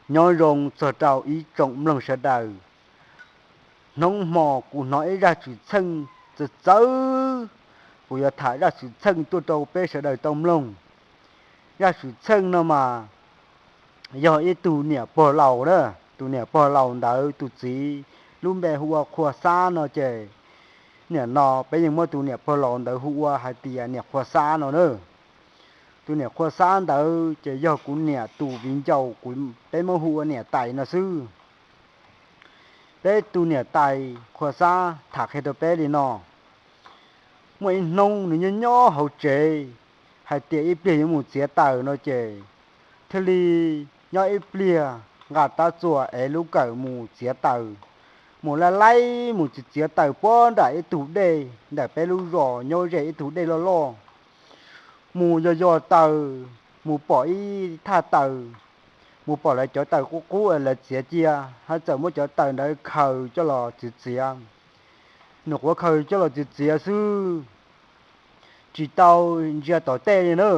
Nyob zoo txog rau ib tsoom mloog sawv daws. Hnub hmo kuv hnov ib zaj xwm txheej txawv txawv, kuv yuav tham zaj xwm txheej tuaj rau peb sawv daws tau mloog. Zaj xwm txheej no mas yog ib tug niam pog laus na, tus niam pog laus ntawd tus txiv lub npe hu ua Qhua Xab no ces, niam no peb yeej muab tus niam pog laus ntawd hu ua hais tias niam Qhua Xab no na. Tus niam Qhua Xab ntawd ces yog kuv niam tus viv ncaus, kuv, peb muab hu ua niam tais no xwb. Peb tus niam tais Qhua Xab tham qhia rau peb li no: muaj ib hnub nws nyob nyob hauv tsev, hais tias ib pliag yuav mus txiav taws no ces thiaj li nyob ib pliag nqa rab txuas ev lub kawm mus txiav taws. Mus laij laij mus txiav txiav taws puag nram ib tug dej ntawm peb lub zos nyob ze ib tug dej loj loj. Mus yos yos taws, mus pom ib thaj taws, mus pom lawv cov taws qub qub lawv txiav cia, haj txawm muab cov taws ntawd khaws coj los txiav txiav. Nws qhuav khaws coj los txiav txiav xwb, tsis tau ntsia tom tej li na.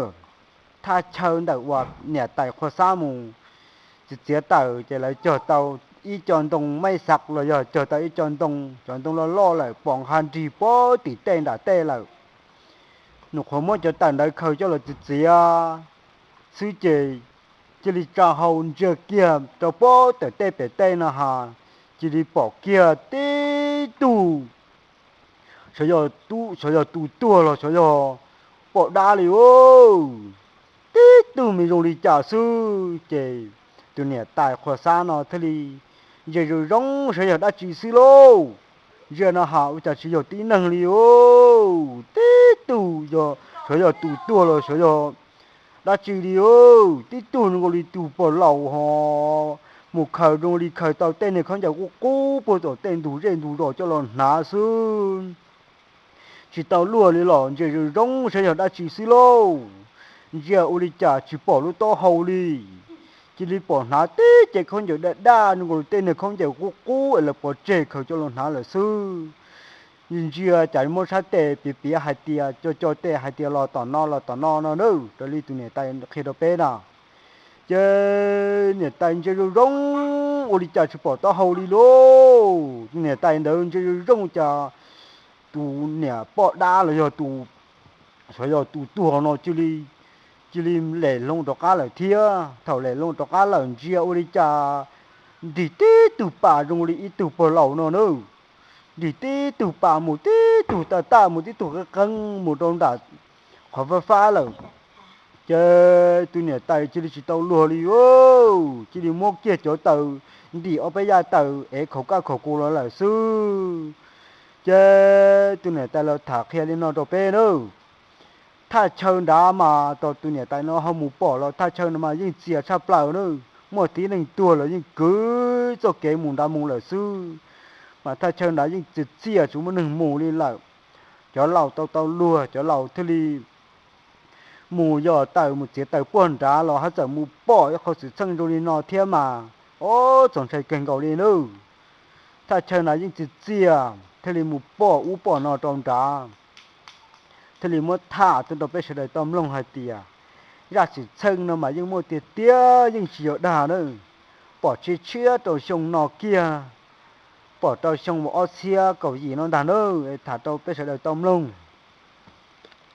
Thaj chaw ntawm uas niam tais Qhua Xab mus txiav txiav taws ces lawv cog tau ib co ntoo maib xav los yog cog tau ib co ntoo, cov ntoo loj loj lawm pos nqha nrig puag tim tej nram tej lawm. Nws qhuav muab cov taws ntawd khaws coj los txiav txiav xwb ces cia li tsa hau ntsia kiag rau puag tom tej pem tej no ha, cia li pom kiag tib tug, xyov yog tus tuag los xyov yog poj dab li os. Tib tug me zoo li cas xwb ces tus niam tais Qhua Xab no thiaj li ntsia zoo zoo saib yog dab tsi xwb lauj. Ntsia no ha ua cas tsis yog tib neeg li os, tib tug yog, xyov yog tus tuag los xyov yog dab tsi li os, tib tug zoo nkaus li tus pog laus ho mus khaws zoo li khaws tau tej niag khaub ncaws qub qub puag tom tej ntug zej ntug zos coj los hnav xwb. Tsis tau luag li los ntsia zoo zoo saib yog dab tsi xwb lauj. Ntsia ua li cas tsis pom lub taub hau li, cia li pom hnav tib ce khaub ncaws daj daj zoo nkaus li tej niag khaub ncaws qub qub es lawv pov tseg khaws coj los hnav lawm xwb. Ntsia cas muab sab tes piav piav hais tias, co co tes hais tias los tom no los tom no no na, raws li tus niam tais qhia rau peb na. Ces niam tais ntsia zoo zoo ua li cas tsis pom taub hau li lauj. Niam tais ntawd ntsia zoo zoo cas tus niam poj dab los yog tus, xyov yog tus tuag no cia li, cia li lem loo rov qab lawm thiab. Thaum lem loo rov qab lawm ntsia ua li cas nrig tib tug pas zoo li ib tug pog laus no na. Nrig tib tug pas mus tib tug taj taj mus tib tug qeeb qeeb mus rau nram qhov fab fab lawm. Ces tus niam tais cia li tsis tau luag li, cia li muab kiag cov taws, ntim ob peb yaj taws es khaum kaj khaum kuv los lawm xwb. Ces tus niam tais los tham qhia li no rau peb na. Thaj chaw nrad mas tau tus niam tais no ho mus pom los thaj chaw no mas yeej txias tshaj plaws na. Muaj tib neeg tuag los yeej kwv txoj kev mus nrad mus lawm xwb, mas thaj chaw nrad yeej txias txias tsis muaj neeg mus li lawm. Cov laus tau tau luag cov laus thiaj li mus yos taws mus txiav taws puag nrad los haj txawm mus pom ib qho xwm txheej zoo li no thiab mas, ob txog ntshai kawg nkaus li nawb. Thaj chaw nrad yeej txias txias thiaj li mus pom ub pom no rau nrad, thiaj li muab tham tuaj rau peb sawv daws tau mloog hais tias zaj xwm txheej no mas yeej muaj tiag tiag yeej tsis yog dag na. Pom tshiab tshiab rau xyoo no kiag, pom rau xyoo ob txhiab kaum yim no ntag na, tham rau peb sawv daws tau mloog.